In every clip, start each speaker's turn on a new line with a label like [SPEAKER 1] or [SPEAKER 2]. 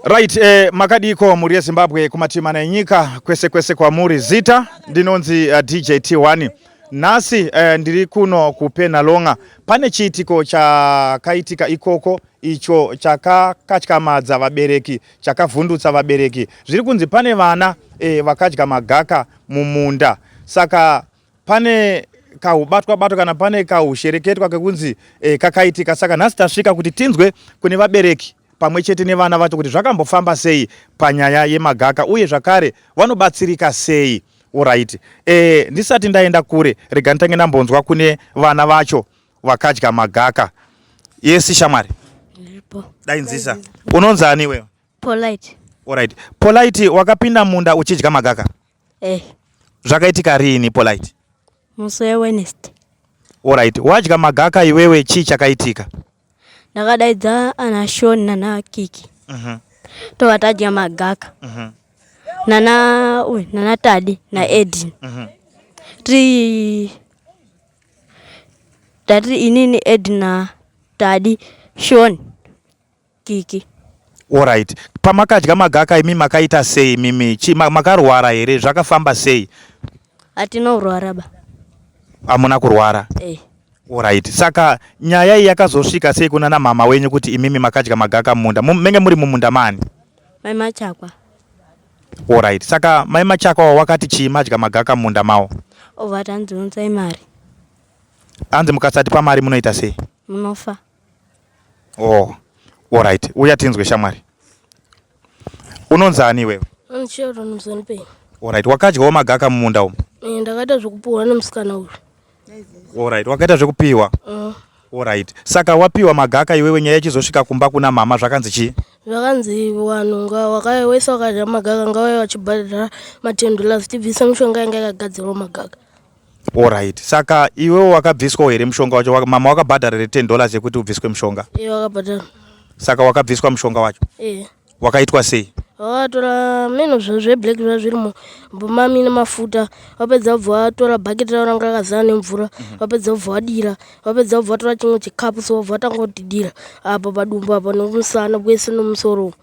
[SPEAKER 1] Right, makadiko mhuri yeZimbabwe kumativi mana enyika kwese kwese kwamuri. Zita ndinonzi DJ T1. Nhasi ndiri kuno kuPenhalonga. Pane chiitiko chakaitika ikoko icho chakakatyamadza vabereki, chakavhundutsa vabereki. Zviri kunzi pane vana vakadya magaka mumunda. Saka pane kahubatwa batwa kana pane kahushereketwa kekunzi kakaitika. Saka nhasi tasvika kuti tinzwe kune vabereki pamwe chete nevana vacho kuti zvakambofamba sei panyaya yemagaka uye zvakare vanobatsirika sei. Alright. Ndisati ndaenda kure, rega nditange ndambonzwa kune vana vacho vakadya magaka. Yes, shamwari.
[SPEAKER 2] Ndiripo.
[SPEAKER 1] Dainzisa. Unonzi ani iwewe?
[SPEAKER 2] Polite.
[SPEAKER 1] Alright. Polite, wakapinda munda uchidya magaka?
[SPEAKER 2] Eh.
[SPEAKER 1] Zvakaitika riini, Polite?
[SPEAKER 2] Musi weWednesday.
[SPEAKER 1] Alright. Wadya magaka iwewe, chii chakaitika?
[SPEAKER 2] Ndakadaidza ana Shon nana Kiki. Tobva tadya magaka. Nana uyu nana Tadi na Edin. Tiri tati inini Ed na Tadi, Shon, Kiki.
[SPEAKER 1] Alright. Pamakadya magaka imi makaita sei mimi? Makarwara here? Zvakafamba sei?
[SPEAKER 2] Hatina kurwara ba.
[SPEAKER 1] Hamuna kurwara?
[SPEAKER 2] Eh.
[SPEAKER 1] Alright. Saka nyaya iyi yakazosvika sei kuna mama wenyu kuti imimi makadya magaka mumunda? Menge muri mumunda mani?
[SPEAKER 2] Mai Machakwa.
[SPEAKER 1] Alright. Saka mai Machakwa wakati chii madya magaka mumunda mawo?
[SPEAKER 2] Obva tanzi unzai mari.
[SPEAKER 1] Anzi mukasati pamari munoita sei?
[SPEAKER 2] Munofa.
[SPEAKER 1] Oh. Alright. Uya tinzwe shamwari. Unonzi ani iwewe?
[SPEAKER 3] Sheldon Mzonipei.
[SPEAKER 1] Alright. Wakadyawo magaka mumunda umu?
[SPEAKER 3] Eh, ndakaita zvekupiwa nemusikana uyu.
[SPEAKER 1] Alright. Wakaita zvekupiwa? Alright. Saka wapiwa magaka iwewe, nyaya ichizosvika kumba kuna mama zvakanzi chii?
[SPEAKER 3] Zvakanzi vanhu wese wakadya magaka ngavauye vachibhadhara ma10 dollars tibvise mishonga yanga yakagadzirwa magaka.
[SPEAKER 1] Alright. Saka iwewe wakabviswawo here mushonga wacho? Mama wakabhadhara here $10 yekuti ubviswe mushonga?
[SPEAKER 3] Iye wakabhadhara.
[SPEAKER 1] Saka wakabviswa mushonga wacho?
[SPEAKER 3] Eh.
[SPEAKER 1] Wakaitwa sei?
[SPEAKER 3] Vakatora meno zveblack zva zvirimo mami nemafuta, vapedza vobva vatora bhaketi ravo ranga rakazara nemvura, vapedza vobva vadira, vapedza vobva vatora chimwe chikapu, so vobva vatanga kutidira apa padumbu apa nemusana kwese nemusoro.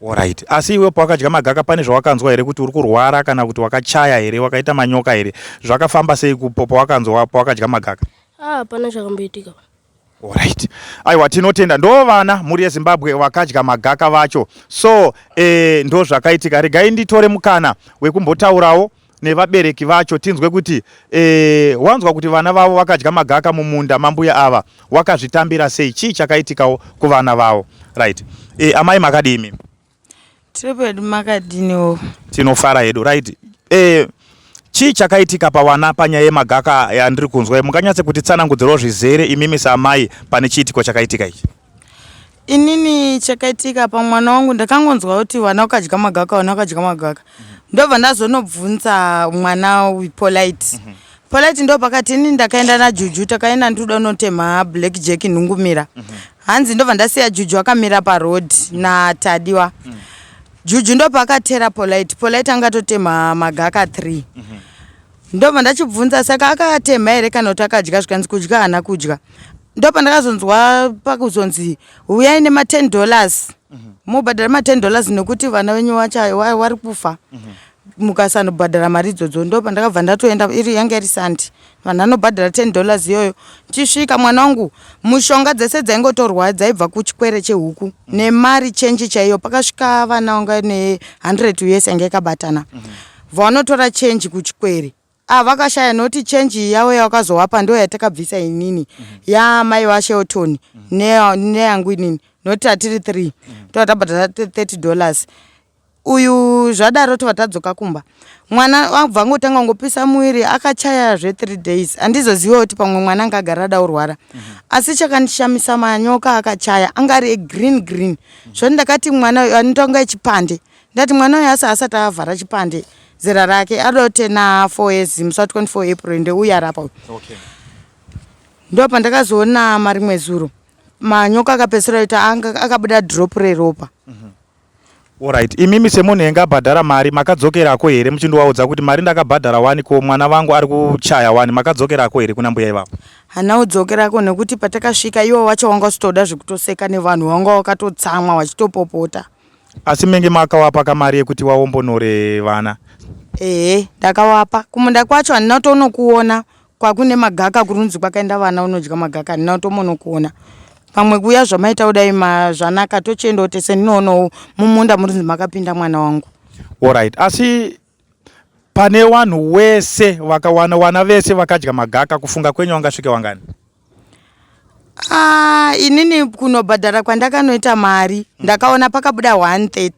[SPEAKER 1] Alright. Asi iwe pawakadya magaka pane zvawakanzwa here kuti uri kurwara kana kuti wakachaya here, wakaita manyoka here? Zvakafamba sei kupo pawakanzwa pawakadya magaka?
[SPEAKER 3] Ah, hapana chakamboitika.
[SPEAKER 1] Alright. Aiwa, tinotenda. Ndo vana mhuri yeZimbabwe vakadya magaka vacho. So ndo zvakaitika. Regai nditore mukana wekumbotaurawo nevabereki vacho tinzwe kuti wanzwa kuti vana vavo vakadya magaka mumunda mambuya ava wakazvitambira sei, chii chakaitikawo kuvana vavo. Right. Amai, makadini?
[SPEAKER 4] Tiri pedu, makadiniwo?
[SPEAKER 1] Tinofara hedu. Right. Chii chakaitika pavana panyaya yemagaka yandiri kunzwa? Munganyatse kutitsanangudzirawo zvizere imimi saamai pane chiitiko chakaitika ichi?
[SPEAKER 4] Inini chakaitika pamwana wangu, ndakangonzwa kuti vana vakadya magaka, vana vakadya magaka. Ndobva ndazonobvunza mwana Polite. Polite ndo pakati ini ndakaenda naJuju, takaenda ndikuda unotema black jack nhungumira. Hanzi ndobva ndasiya Juju akamira paroad naTadiwa. Juju ndo paakatera Polite. Polite angatotema magaka 3. Ndobva ndachibvunza, saka akatema here kana kuti akadya? Zvikanzi kudya haana kudya. Ndopa ndakazonzwa pakuzonzi uyai nema10 dollars, mubhadhara ma10 dollars nekuti vana venyu vari kufa mukasanobhadhara mari idzodzo. Ndopa ndakabva ndatoenda, iri yanga iri Sunday, vanhu anobhadhara 10 dollars iyoyo. Tichisvika, mwana wangu mushonga dzese dzaingotorwa dzaibva kuchikwere chehuku nemari chenji chaiyo. Pakasvika vana vanga ne100 US yanga yakabatana, vanotora chenji kuchikwere. Ah, vakashaya nokuti chenji yavo yavakazowapa ndo yatakabvisa inini yamai vaShelton neyangu inini, nokuti hatiri 3, tova tabhadhara 30 dollars. Uyu zvadaro tobva tadzoka kumba, mwana abva angotanga kungopisa muviri, akachaya zve3 days. Handizoziva kuti pamwe mwana anga agara ada kurwara, asi chakandishamisa manyoka akachaya anga ari egreen green. Zvoni ndakati mwana uyu anotonga echipande, ndati mwana uyu asi asati avhara chipande, zera rake adote na4 years, musi wa24 April ndeuyu arapa uyu. Ndo pandakazoona marimwe zuro manyoka akapedzisira kuita akabuda drop reropa.
[SPEAKER 1] Alright. Imimi semunhu enge abhadhara mari, makadzokerako here muchindovaudza kuti mari ndakabhadhara wani, ko mwana vangu ari kuchaya wani? Makadzokerako here kuna mbuya ivavo?
[SPEAKER 4] Hana kudzokerako nekuti patakasvika ivo vacho vanga usitoda zvekutoseka nevanhu, vanga vakatotsamwa vachitopopota.
[SPEAKER 1] Asi menge makawapa kamari yekuti waombonore vana?
[SPEAKER 4] Ehe, ndakawapa. Kumunda kwacho handina kutonokuona kwakune magaka kurunzi kwakaenda vana unodya magaka handina kutomonokuona. Pamwe kuuya zvamaita kudai zvanaka tochiendawo tese ndinoonawo mumunda murinzi makapinda mwana wangu.
[SPEAKER 1] Alright, asi pane wanhu wese vakawana wana vese vakadya magaka kufunga kwenyu wangasvike wangani?
[SPEAKER 4] Ah, inini kunobhadhara kwandakanoita mari ndakaona pakabuda 130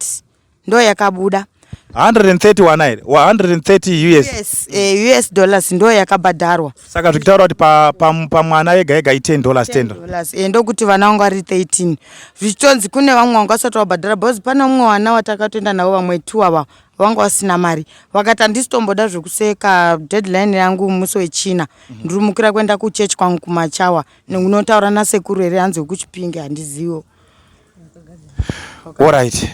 [SPEAKER 4] ndo yakabuda
[SPEAKER 1] 130 wana here? 130 US.
[SPEAKER 4] US, US dollars ndo yakabhadharwa.
[SPEAKER 1] Saka zvichitaura kuti pamwana pa, pa yega yega i10 dollars 10
[SPEAKER 4] dollars. Ndokuti vana vangu vari 13 zvichitonzi kune vamwe vanga vasati vabhadhara because pane umwe vana watakatoenda navo vamwe two ava vanga vasina mari vakati handisi tomboda zvekuseka deadline yangu musi wechina ndirumukira kuenda kuchechi kwangu kumachawa nekunotaura nasekuru here hanzi wekuchipinge handizivo.
[SPEAKER 1] Alright,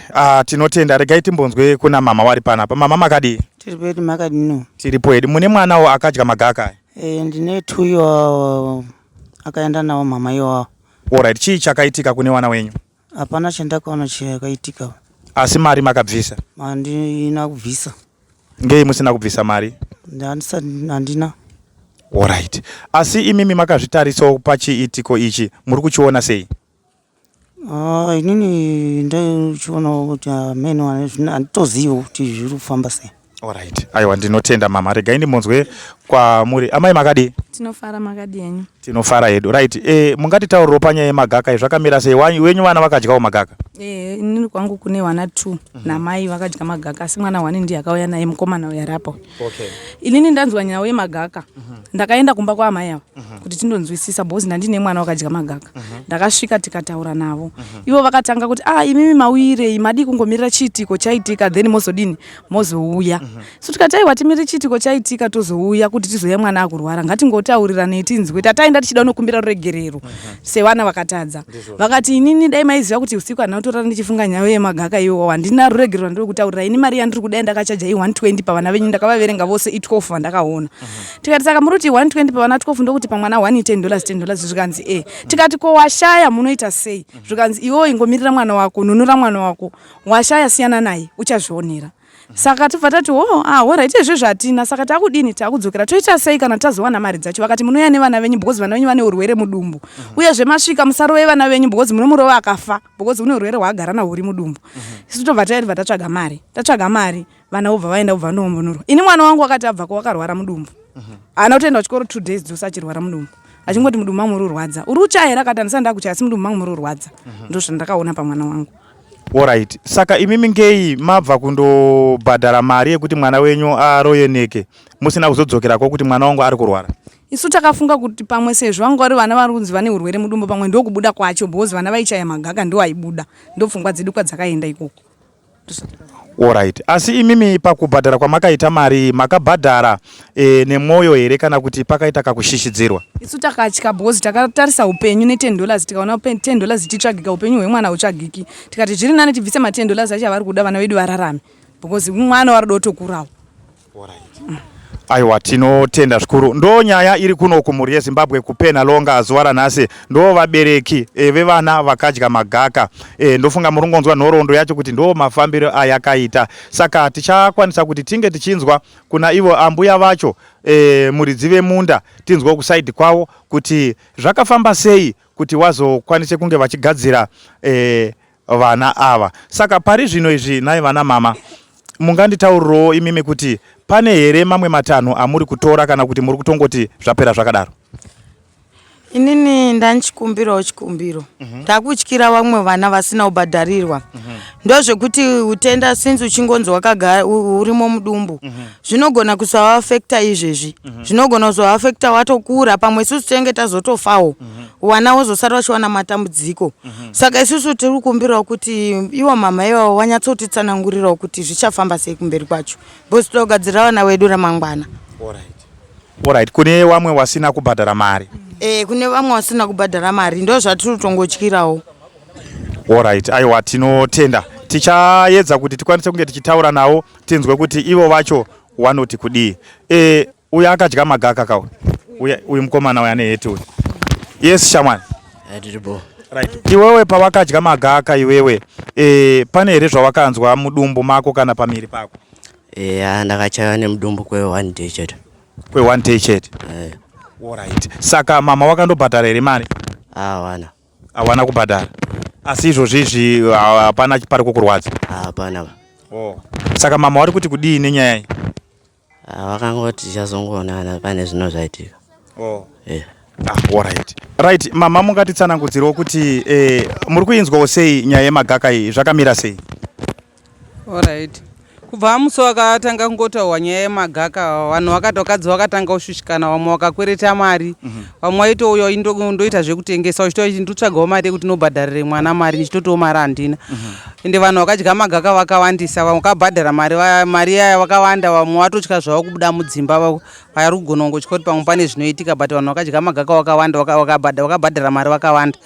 [SPEAKER 1] tinotenda. Regai timbonzwe kuna mama wari panapa. Mama makadii?
[SPEAKER 5] Tiripo hedu, makadini?
[SPEAKER 1] Tiripo hedu. Mune mwanawo akadya magaka aya?
[SPEAKER 5] Ndine two iwawo akaenda nawo mama iwawo.
[SPEAKER 1] Alright, chii chakaitika kune wana wenyu?
[SPEAKER 5] Hapana chandakaona chakaitika.
[SPEAKER 1] Asi mari makabvisa?
[SPEAKER 5] Handina kubvisa.
[SPEAKER 1] Ngei musina kubvisa mari?
[SPEAKER 5] Handina.
[SPEAKER 1] Alright. Asi imimi makazvitarisawo pachiitiko ichi, muri kuchiona sei?
[SPEAKER 5] Inini ndichionawo kuti ameno handitozivi kuti zviri kufamba sei.
[SPEAKER 1] Alright. Aiwa, ndinotenda mama. Regai ndimonzwe kwamuri. Amai makadii?
[SPEAKER 6] Tinofara, makadii henyu?
[SPEAKER 1] Tinofara hedu. Right. Mungatitaurirawo panyaya yemagaka izvi zvakamira sei? Wenyu vana vakadyawo magaka?
[SPEAKER 6] Inini kwangu kune vana 2 namai vakadya magaka, asi mwana 1 ndiye akauya naye mukomana uyo aripo. Inini ndanzwa nyaya yemagaka. Ndakaenda kumba kwaamai ava kuti tindonzwisisa because ndandine mwana wakadya magaka. Ndakasvika tikataura navo. Ivo vakatanga kuti imimi mauirei, madii kungomirira chiitiko chaitika then mozodini mozouya. So tikati aiwa timirire chiitiko chaitika tozouya kuti tizouya mwana akurwara, ngatingotaurirane tinzwe. Tataenda tichida kunokumbira ruregerero sevana vakatadza. Vakati inini dai maiziva kuti usiku handina kutorara ndichifunga nyaya yemagaka iwowo, handina ruregerero rwandiri kutaurira. Ini mari yandiri kuda ndakachaja i120 pavana venyu, ndakavaverenga vose i12 vandakaona. Tikati saka muri kuti 120 pavana 12 ndokuti pamwana 1 10 dollars 10 dollars. Zvikanzi Tikati ko washaya munoita sei? Zvikanzi iwewe ingomirira mwana wako, nunura mwana wako, washaya siyana naye uchazvionera. Saka tobva tati alright, izvi zvatina, saka takudini, takudzokera toita sei kana tazowana mari dzacho? Vakati munouya nevana venyu because vana venyu vane urwere mudumbu, uyezve masvika musarove vana venyu because munomurova akafa because une urwere hwaagara nahwo huri mudumbu. Isu tobva taibva tatsvaga mari, tatsvaga mari vana vobva vaenda vobva vandoombonorwa. Ini mwana wangu wakati abvako wakarwara mudumbu, haana kutoenda kuchikoro 2 days dzose achirwara mudumbu, achingoti mudumbu mangu muri kurwadza. Uri kuchaya here? Akati handisati ndakuchaya, asi mudumbu mangu muri kurwadza. Ndozvandakaona pamwana wangu.
[SPEAKER 1] Alright. Saka imimi ngei mabva kundobhadhara mari yekuti mwana wenyu aroyeneke musina kuzodzokerako kuti mwana wangu ari kurwara?
[SPEAKER 6] Isu takafunga kuti pamwe sezvo vanga vari vana vari kunzi vane urwere mudumbu, pamwe ndokubuda kwacho because vana vaichaya magaka ndo aibuda, ndopfungwa dzedu kwadzakaenda ikoko.
[SPEAKER 1] Alright. Asi imimi pakubhadhara kwamakaita mari makabhadhara nemwoyo here kana kuti pakaita kakushishidzirwa?
[SPEAKER 6] Isu takatya because takatarisa upenyu ne10 dollars, tikaona 10 dollars ichitsvagika, upenyu hwemwana hutsvagiki. Tikati zviri nani tibvise ma10 dollars acho avari kuda, vana vedu vararame because mwana vari kuda kutokurawo.
[SPEAKER 1] Aiwa, tinotenda zvikuru. Ndo nyaya iri kuno kumhuri yeZimbabwe kuPenhalonga zuva ranhasi. Ndo vabereki vevana vakadya magaka. Ndofunga muri kungonzwa nhoroondo yacho kuti ndo mafambiro ayakaita. Saka tichakwanisa kuti tinge tichinzwa kuna ivo ambuya vacho, muridzi vemunda, tinzwa kusaidhi kwavo kuti zvakafamba sei kuti wazokwanise kunge vachigadzira vana ava. Saka pari zvino izvi nhai vana mama, munganditaurirawo imimi kuti pane here mamwe matanho amuri kutora kana kuti muri kutongoti zvapera zvakadaro?
[SPEAKER 4] Inini ndanchikumbirawo chikumbiro. Ndakutyira vamwe vana vasina kubhadharirwa. Ndozvekuti utenda since uchingonzi wakagara urimo mudumbu, zvinogona kusavaafekta izvezvi, zvinogona kuzovaafekta watokura, pamwe isusu tinenge tazotofawo, vana vozosara vachiwana matambudziko. Saka isusu tiri kukumbirawo kuti ivo mama ivavo vanyatsotitsanangurirawo kuti zvichafamba sei kumberi kwacho, because toda kugadzirira vana vedu ramangwana.
[SPEAKER 1] Alright, kune vamwe wasina kubhadhara mari.
[SPEAKER 4] Kune vamwe vasina kubhadhara mari, ndo zvatiri kutongotyirawo.
[SPEAKER 1] Alright, aiwa tinotenda. Tichaedza kuti tikwanise kunge tichitaura navo tinzwe kuti ivo vacho wanoti kudii. Uyu akadya magaka kawo. Uyu mukomana uyu ane heti uyu. Yes, shamwari.
[SPEAKER 7] Tiripo.
[SPEAKER 1] Right. Iwewe pawakadya magaka iwewe e, pane here zvawakanzwa mudumbu mako kana pamiri pako?
[SPEAKER 7] Eya, ndakachaiwa nemudumbu kwe one day chete.
[SPEAKER 1] Kwe one day chete.
[SPEAKER 7] Eh.
[SPEAKER 1] Alright. Saka mama wakandobhadhara here mari?
[SPEAKER 7] Hawana.
[SPEAKER 1] Hawana kubhadhara. Asi izvozvi izvi hapana pari kukurwadza?
[SPEAKER 7] Hapana.
[SPEAKER 1] Oh. Saka mama wari kuti kudii nenyaya iyi?
[SPEAKER 7] Ah, vakangoti tichazongoonana pane zvino zvaitika.
[SPEAKER 1] Oh.
[SPEAKER 7] Yeah.
[SPEAKER 1] Ah, alright. Right, mama mungatitsanangudzirewo kuti eh, muri kuinzwawo sei nyaya yemagaka iyi zvakamira sei?
[SPEAKER 8] Alright. Kubva musi wakatanga kungotaurwa nyaya yemagaka vanhu vakati vakadzi vakatanga kushushikana vamwe vakakwereta mari vamwe vaitouya ndoita zvekutengesa uchitoti ndotsvagawo mari yekuti ndobhadharire mwana mari ndichitotiwo mari handina ende vanhu vakadya magaka vakawandisa vamwe vakabhadhara mari mari yaya vakawanda vamwe vatotya zvavo kubuda mudzimba vari kugona kungotya kuti pamwe pane zvinoitika but vanhu vakadya magaka vakawanda vakabhadhara mari vakawanda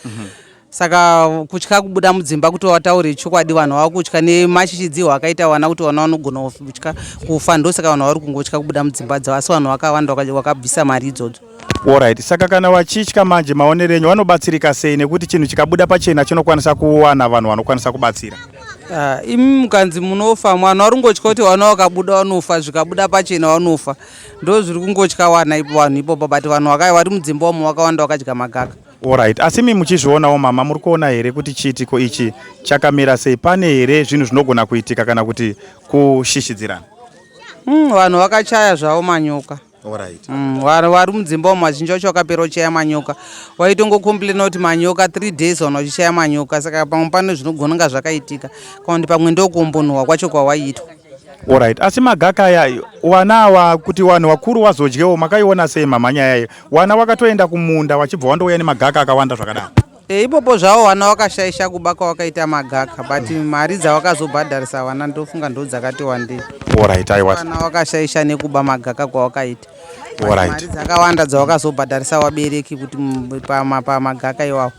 [SPEAKER 8] Saka kutya kubuda mudzimba kuti wataure chokwadi vanhu vakutya nemashishidzihwo akaita vana kuti vana vanogona kutya kufa ndosaka vanhu vari kungotya kubuda mudzimba dzavo asi vanhu vakawanda vakabvisa mari idzodzo.
[SPEAKER 1] Alright, saka kana vachitya manje maonero enyu vanobatsirika sei nekuti chinhu chikabuda pachena chinokwanisa kuwana vanhu vanokwanisa kubatsira.
[SPEAKER 8] Ah, imi mukanzi munofa mwana vari kungotya kuti vana vakabuda vanofa zvikabuda pachena vanofa ndo zviri kungotya wana vanhu ipopo but vanhu vari mudzimba umo vakawanda vakadya magaka.
[SPEAKER 1] Alright, asi imi muchizvionawo mama muri kuona here kuti chiitiko ichi chakamira sei? Pane here zvinhu zvinogona kuitika kana kuti kushishidzirana?
[SPEAKER 8] Vanhu vakachaya zvavo manyoka.
[SPEAKER 1] Alright.
[SPEAKER 8] Vanhu vari mudzimba umu vazhinji vacho vakapera kuchaya manyoka. Waitongokomplaina kuti manyoka 3 days vanhu vachichaya manyoka saka pamwe pane zvinogona kunga zvakaitika kana kuti pamwe ndokuombonhwa kwacho kwawaiitwa.
[SPEAKER 1] Alright, asi magaka aya wana awa kuti wanhu wakuru wazodyewo makaiona sei mama nyaya iyo? Wana wakatoenda kumunda wachibva wandouya nemagaka akawanda zvakadaro.
[SPEAKER 8] E, ipopo zvavo wana wakashaisha kuba kwawakaita magaka but mari dzawakazobhadharisa wana ndofunga ndo dzakati wandei.
[SPEAKER 1] Alright, aiwa.
[SPEAKER 8] Wana wakashaisha nekuba magaka kwawakaita.
[SPEAKER 1] Alright.
[SPEAKER 8] Mari dzakawanda dzawakazobhadharisa wabereki kuti pamagaka iwawo.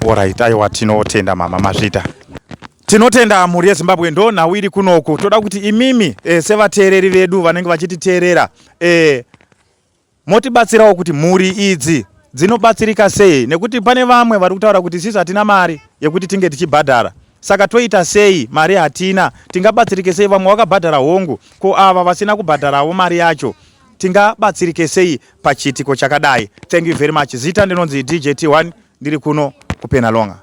[SPEAKER 1] Alright, aiwa tinotenda mama mazvita. Tinotenda mhuri yeZimbabwe ndo nhau iri kunoku. Toda kuti imimi e, sevateereri vedu vanenge vachititeerera e, motibatsirawo kuti mhuri idzi dzinobatsirika sei nekuti pane vamwe vari kutaura kuti isisu hatina mari yekuti tinge tichibhadhara saka toita sei mari hatina tingabatsirike sei vamwe vakabhadhara hongu ko ava vasina kubhadharawo mari yacho tingabatsirike sei pachiitiko chakadai thank you very much zita ndinonzi djt1 ndiri kuno kupenalonga.